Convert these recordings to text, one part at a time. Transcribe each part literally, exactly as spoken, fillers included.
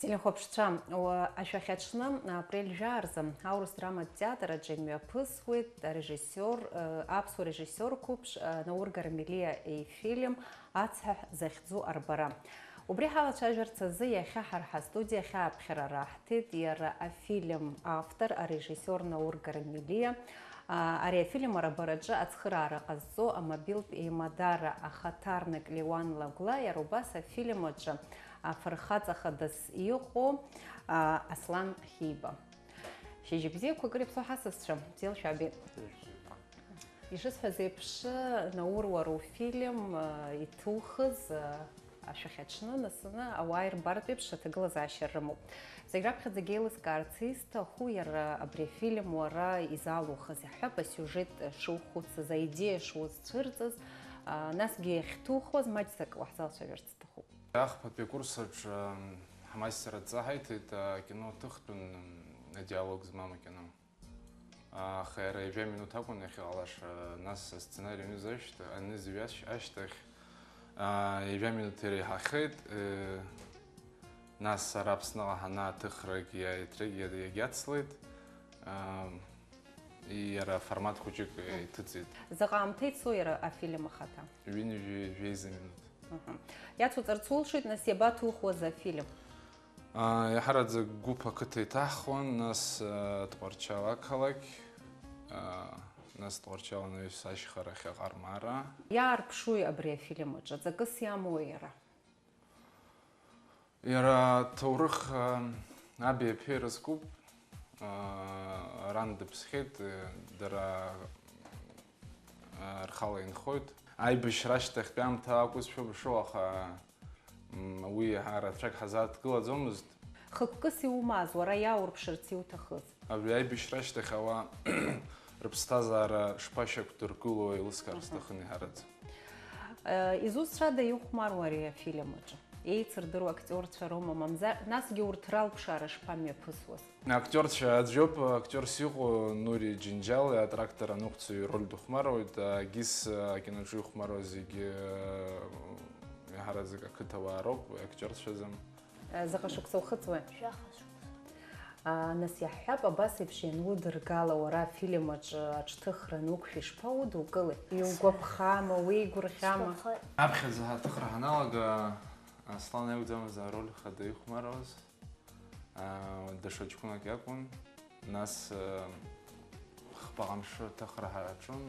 Телехәаԥшцәа, уа-, ашәахьаҽны, апрель жәаа рзы, аурыс драматә театр аҿы имҩаԥысуеит арежиссиор, э, аԥсуа режиссиор қәыԥш, э, Наур Гармелиа ифильм Ацҳа захьӡу арбара. Убри ҳалацәажәарц азы иахьа ҳара ҳастудиа ахь ааԥхьара раҳҭеит иара афильм автор, арежиссиор Наур Гармелиа. А, ари афильм арбараҿы ацхыраара ҟазҵо амобилтә еимадара ахаҭарнак Леуан Лагәла, иара убас афильм аҿы афырхаҵа хадас иҟоу, а, Аслан Хиба. Шьыжьбзиақәа, акыр иаԥсоу ҳасасцәа, бзиала шәаабеит. Ишысҳәаз еиԥш, Наур, уара уфильм, а, иҭухыз, а, ашәахьаҽны, насыны ауаа ирбартә еиԥш аҭагылазаашьа рымоуп. Зегь раԥхьаӡагьы еилыскаарц исҭаху, иара абри афильм уара изалухыз, иаҳҳәап, асиужет шухәыцыз, аидеиа шузцәырҵыз, а, насгьы иахьҭухуаз маҷӡак уаҳзалацәажәарц сҭахуп. Ахԥатәи акурс аҿы, м, ҳмастер адҵа ҳаиҭеит, акино ҭыхтәын, м, адиалог змам акино. Аха иара ҩажәа минуҭ акәын иахьыҟалаша, нас асценари анызашьҭ-, анызҩашь-, ашьҭахь, аа, ҩажәа минуҭ иреиҳахеит, э, нас ара Аԥсныҟа ҳанааҭыхрагь иааиҭрагь иа-, иагьацлеит, аа, иара аформат хәыҷык иҭыҵит. Заҟа аамҭа ицо иара афильм ахаҭа? Ҩынҩажәи жәеиза минуҭ. Мгм. Иацуҵарц улшоит, нас иабаҭухуаз афильм? Аа, иаҳараӡак гәыԥ ақыҭа иҭаҳхуан, нас, аа, Тҟәарчал ақалақь, аа, нас Тҟәарчал анаҩс ашьхарахь Аҟармара. Иаарԥшуи абри афильм аҿы? Ҵакыс иамоуи иара? Иара аҭоурых, аа, аби аԥеи рызкуп. Аа, ран дыԥсхьеит, дара, аа, рхала инхоит. Аибашьра ашьҭахьтәи аамҭа акәызшәа бшоу, аха М, уи иаҳа рацәак ҳазааҭгылаӡомызт. Хықәкыс иумаз, уара иааурԥшырц иуҭахыз? Абри аибашьра ашьҭахь ауаа рыԥсҭазаара шԥашьақәдыргыло еилыскаар Мгм. сҭахын иҳараӡак. Э, изусҭцәада ихәмаруа ари афильм аҿы? Еицырдыруа актиорцәа роума, мамзар, насгьы урҭ ралԥшаара шԥамҩаԥысуаз? Актиорцәа аӡәоуп, актиорс иҟоу Нури Џьынџьал, атрактор аныҟәцаҩ ироль дыхәмаруеит, Агис акиноҿы ихәмаруа зегьы, э, иаҳараӡак ақыҭауаа роуп, актиорцәаӡам. Э, заҟа шықәса ухыҵуеи? Жәаха шықәса. А, нас иаҳҳәап, абас еиԥш ианудыргала уара афильм аҿы аҿҭыхра ануқәшәа ишԥаудукылеи? Иугәаԥхама, уеигәырӷьама? Сгәаԥхеит. Аԥхьаӡа ҳаҭыхра ҳаналага, Аслан иакәӡамызт ароль хада ихәмаруаз. Аа, даҽа ҷкәынак иакәын, нас, аа, хԥа ҟамшы аҭыхра ҳаҿын,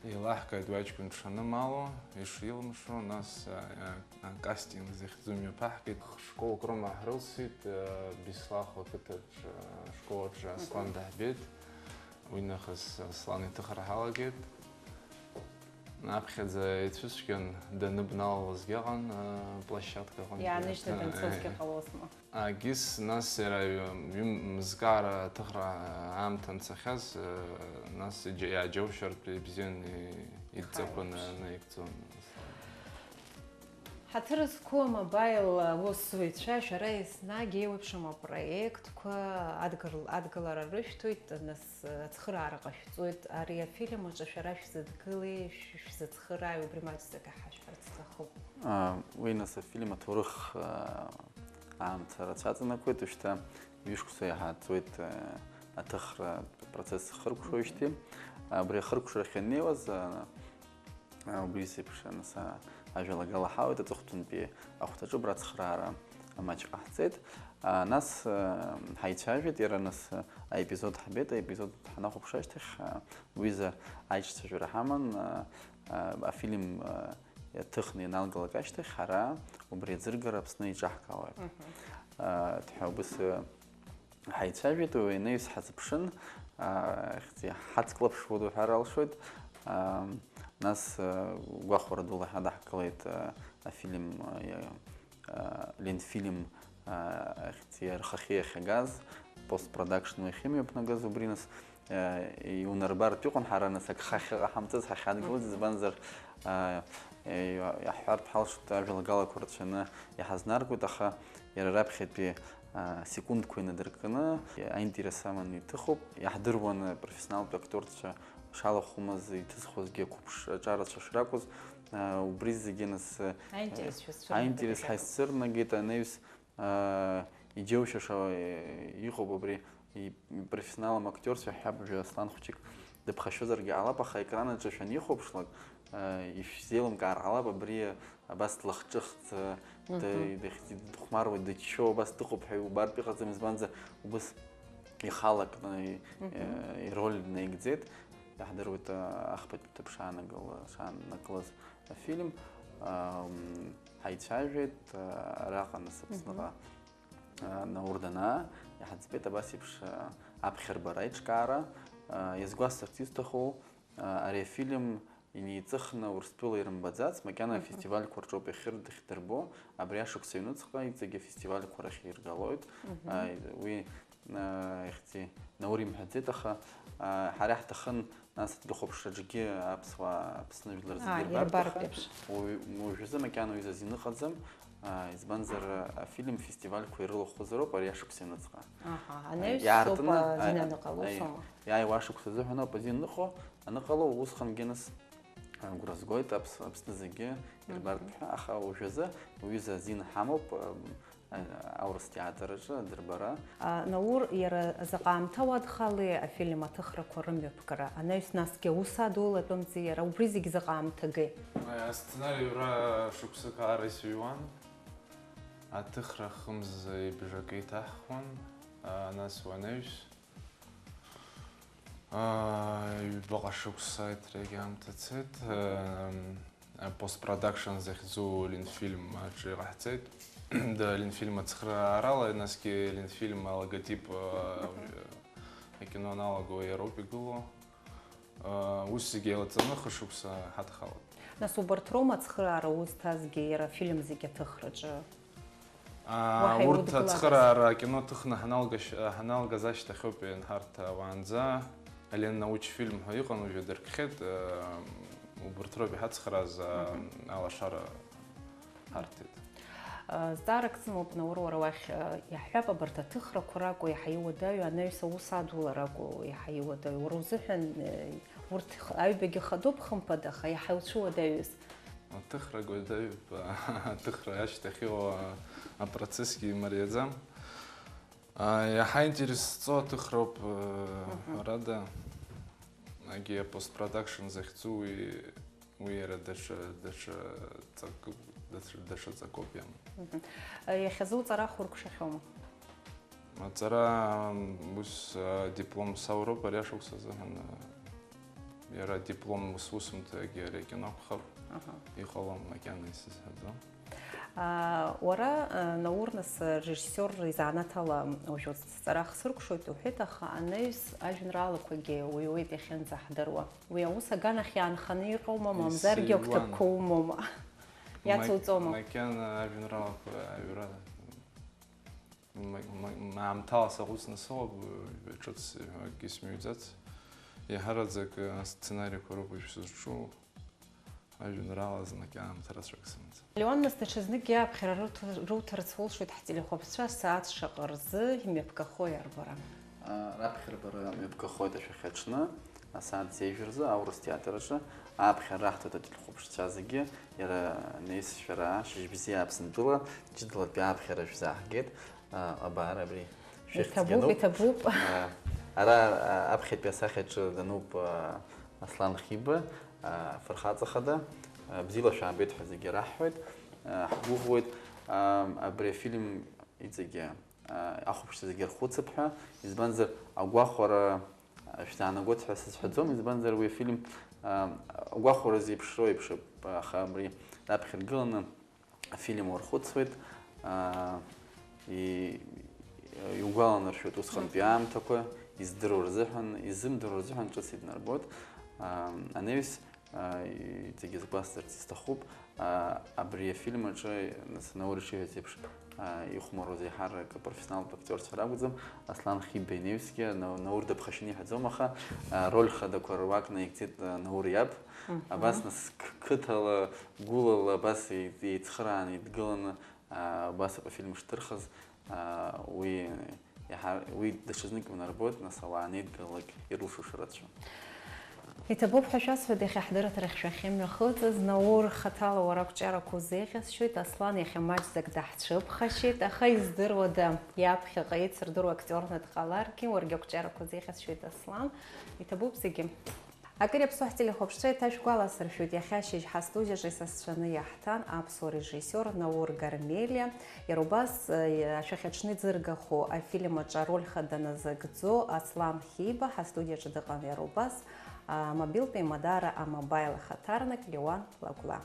еилаҳкааит уи аҷкәын дшанымало, ишилымшо, нас, аа, аа, кастинг захьӡу мҩаԥаҳгеит. Школк роума ҳрылсит, аа, Беслахә ақыҭаҿ, аа, ашкол аҿы Аслан Мгм. даҳбеит, уи нахыс Аслан иҭыхра ҳалагеит. Аԥхьаӡа ицәыцәгьан даныбналалозгьы ыҟан, аа, площадка аҟынтәи. Иааныжьны данцозгьы ҟалозма? Агис, нас иара ҩ-, ҩымзкаара аҭыхра аамҭа анцахьаз, э, нас иџьа-, иааџьоушьартә ибзианы и-, идҵақәа на-, Хаиԥш. наигӡон. Ҳаҭыр зқәу амобаил аусзуҩцәа, шәара еснагь еиуеиԥшым апроектқәа адгыл-, адгылара рышәҭоит, нас ацхыраара ҟашәҵоит. Ари афильм аҿы шәара шәзыдгылеи, шә-, шәзыцхырааи, убри маҷӡак иҳашәҳәарц сҭахуп. А, уи, нас, афильм аҭоурых, а, аамҭа рацәа аҵанакуеит, уажәшьҭа ҩышықәса иаҳа ҵуеит, а, аҭыхратә процесс ахыркәшоижьҭеи. Абри ахыркәшарахь ианнеиуаз, а, а, убри еиԥш, нас, а, ажәалагала ҳауеит, аҵыхәтәантәи ахәҭаҿы абра ацхыраара маҷк ҟаҳҵеит. А, нас, а, ҳаицәажәеит, иара, нас, а, аепизод ҳбеит, аепизод ҳанахәаԥш ашьҭахь, а, уи азы аиҿцәажәара ҳаман, а, а, афильм, а, иаҭыхны ианалгалак ашьҭахь, ҳара убри аӡыргара Аԥсны еиҿаҳкаауеит. Мгм. А, ҳәа убыс, а, ҳаицәажәеит, уи анаҩс ҳазыԥшын, а, хьӡи-, ҳацклаԥшуеит уҳәар алшоит. А, нас, а, гәахәара дула ҳадаҳкылеит, а, афильм, а, иа-, а, Ленфильм, а, ахьӡи-, рхахьы иахьагаз, постпродакшн уи ахьымҩаԥнагаз, убри, нас, а, иунарбартә иҟан, ҳара, нас, агха ахьыҟаҳамҵаз ҳахьадгылаз, Мгм. избанзар, а, иа-, иаҳҳәартә ҳалшоит, ажәалагалақәа рацәаны иҳазнаргоит, аха иара раԥхьатәи, а, секундқәа инадыркны, аинтерес аманы иҭыхуп. Иаҳдыруаны профессионалтә актиорцәа шалахәымыз, иҭызхуазгьы ақәыԥш аҿарацәа шракәыз, а, убри зегьы, нас, а, Аинтерес шәызцәырнагеит аинтерес ҳәа. ҳаиццырнагеит, анаҩс, Иџьоушьаша иҟоуп абри, ипрофессионалым актиорцәа ҳҳәап, уажәы Аслан хәҷык дыԥхашьозаргьы ҟалап, аха аекран аҿы шәанихәаԥшлак, ишәзеилымкаар ҟалап, абри абас длахҿыхӡа, дыхьӡи дыхәмаруа, дыччо, абас дыҟоуп ҳәа иубартә иҟаӡам, избанзар, убыс ихалакны ироль наигӡеит. Иаҳдыруеит, ахԥатәи ҭыԥ шаанагылаз афильм. Ҳаицәажәеит араҟа, нас, Аԥсныҟа Наур данаа, иҳаӡбеит абас еиԥш аԥхьарбара аиҿкаара. Иазгәасҭарц исҭаху, ари афильм инеиҵыхны Урыстәыла ирымбаӡац, макьана афестивальқәа рҿоуп иахьыр-, дахьдырбо, абри ашықәс аҩныҵҟа иҵегь афестивальқәа рахь иргалоит. Уи, ихьӡи, Наур имҳәаӡеит, аха ҳара иаҳҭахын, нас, адгьылхәаԥшраҿгьы аԥсуаа Аԥсны жәлар зегьы ирбартә еиԥш. Уажәазы макьана уи зазин ыҟаӡам, избанзар, афильм фестивальқәа ирылахәызароуп ари ашықәс аҩныҵҟа. Анаҩс соуп азин аныҟало, усоума? Иааиуа ашықәс азыҳәан ауп азин аныҟало, усҟангьы, нас, агәра згоит Аԥсны зегьы ирбартә ҳәа, аха уажәазы уҩыза азин ҳамоуп. Аурыс театр аҿы адырбара. Наур, иара заҟа аамҭа уадхалеи афильм аҭыхрақәа рымҩаԥгара? Анаҩс насгьы аус адулатәымзи иара, убри зегь заҟа аамҭагеи? Асценари аҩра шықәсык аара исыҩуан. Аҭыхра хымз ибжакы иҭаҳхуан, нас уанаҩс. Ҩбаҟа шықәса иҭрагьы аамҭа цеит. Постпродакшн захьӡу Ленфильм аҿы иҟаҳҵеит. Да, Ленфильм ацхыраарала, насгьы Ленфильм алоготип, акино аналого иароуп игылоу. Ус зегьы еилаҵаны хышықәса ҳадхалоит. Нас убарҭ роума ацхыраара узҭазгьы иара афильм зегь аҭыхраҿы? Урҭ ацхыраара акино ҭыхны ҳаналгаз ашьҭахьоуп ианҳарҭа уаанӡа. Ален Науч фильм ҳәа иҟан, уажәы дыркхьеит. Убарҭ роуп иҳацхрааз алашара ҳарҭеит. Зҵаарак сымоуп, Наур, уара уахь. Иаҳҳәап, абарҭ аҭыхрақәа ракәу иаҳа иуадаҩу, анаҩс аус адулара акәу иаҳа иуадаҩу? Уара узыҳәан урҭ аҩбагьы хадоуп, хымԥада, аха иаҳа иуцәуадаҩыз? Аҭыхра гәадаҩуп, аҭыхра ашьҭахь иҟоу апроцессгьы имариаӡам. Иаҳа интересс зҵоу аҭыхроуп, ҳәарада, агьи апостпродакшн захьӡу уи, уи иара даҽа, даҽа ҵакык, даҽа, даҽа ҵакоуп иамоу. Иахьазы уҵара хуркәшахьоума? Аҵара, ус, адиплом сауроуп ари ашықәс азыҳәан. Иара адиплом ус усумҭагьы ари акино акәхап. Аҳа. Иҟалом, макьана исызҳәаӡом. Уара, Наур, нас, режиссиор изанааҭ ала уажәы сҵара ахсыркәшоит уҳәеит, аха анаҩс ажәеинраалақәагьы уҩуеит иахьынӡаҳдыруа. Уи аус аганахь иаанханы иҟоума, мамзаргьы агәҭакқәа умоума? Иацуҵома? Макьана ажәеинраалақәа аҩра Ма-, ма-, ма-, аамҭала саҟәыҵны сыҟоуп, ҿыц ҳәа акгьы смыҩӡац. Иаҳараӡак асценариқәа роуп уажә сызҿу, ажәеинраала азы макьана аамҭа рацәак сымаӡам. Леон, нас даҽазныкгьы аԥхьара руҭ-, руҭарц улшоит ҳтелехәаԥшцәа, асааҭ шаҟа рзы имҩаԥгахои арбара? А, раԥхьарбара мҩаԥгахоит ашәахьаҽны, асааҭ зежә рзы, аурыс театр аҿы. Аԥхьара раҳҭоит ателехәаԥшцәа зегьы, иара Наис, шәара, шьыжь бзиа Аԥсынтәыла, ҷыдалатәи аԥхьара шәзаҳгеит. А, абар, абри шәыхьӡ иҭабуп, иануп. Иҭабуп. А, ара, а, аԥхьатәи асахьаҿы дануп, а, Аслан Хиба, а, фырхаҵа хада, а, бзиала шәаабеит ҳәа зегьы раҳҳәоит, а, ҳгәыӷуеит, а, абри афильм иҵегьы, а, ахәаԥшцәа зегьы рхәыцып ҳәа, избанзар, агәахәара, а, шәзаанагоит ҳәа сызҳәаӡом, избанзар, уи афильм, а, агәахәара зеиԥшроу еиԥшуп, аха абри раԥхьа иргыланы, афильм уархәыцуеит, аа, и-, иугәаланаршәоит усҟантәи аамҭақәа, издыруа рзыҳәан, изымдыруа рзыҳәан ҿыц иднарбоит. Аа, анаҩс, аа, и-, зегьы згәасҭарц исҭахуп, аа, абри афильм аҿы, нас, Наур ишиҳәаз еиԥш, аа, ихәмаруаз еиҳарак апрофессионалтә актиорцәа ракәӡам, Аслан Хиба инаҩсгьы, Нау-, Наур дыԥхашьаны иҳәаӡом, аха, аа, роль хадақәа руак наигӡеит, аа, Наур иаб. Мгм. Абас, нас, қ-, қыҭала, гәылала абас еи-, еицхырааны идгыланы, аа, абас ауп афильм шҭырхыз, аа, уи иаҳа-, уи даҽазнык унарбоит, нас, ауаа анеидгылалак ирылшо шрацәоу. Иҭабуп ҳәа шәасҳәоит, иахьа ҳдырраҭарахь шәахьымҩахыҵыз. Наур, хаҭала уара ақәҿиарақәа узеиӷьасшьоит. Аслан иахьа маҷӡак даҳцәыԥхашьеит, аха издыруада, иаԥхьаҟа еицырдыруа актиорны дҟаларгьы, уаргьы ақәҿиарақәа узеиӷьасшьоит, Аслан. Иҭабуп зегьы. Акыр иаԥсоу ҳтелехәаԥшцәа, еиҭа шәгәаласыршәоит, иахьа ашьыжь ҳастудиаҿы исасцәаны иаҳҭан аԥсуа режиссиор Наур Гармелиа. Иара убас, э, ашәахьаҿны иӡыргахо афильм аҿы ароль хада назыгӡо Аслан Хиба ҳастудиаҿы дыҟан. Иара убас амобилтә еимадара А-Мобаил ахаҭарнак Леуан Лагәла.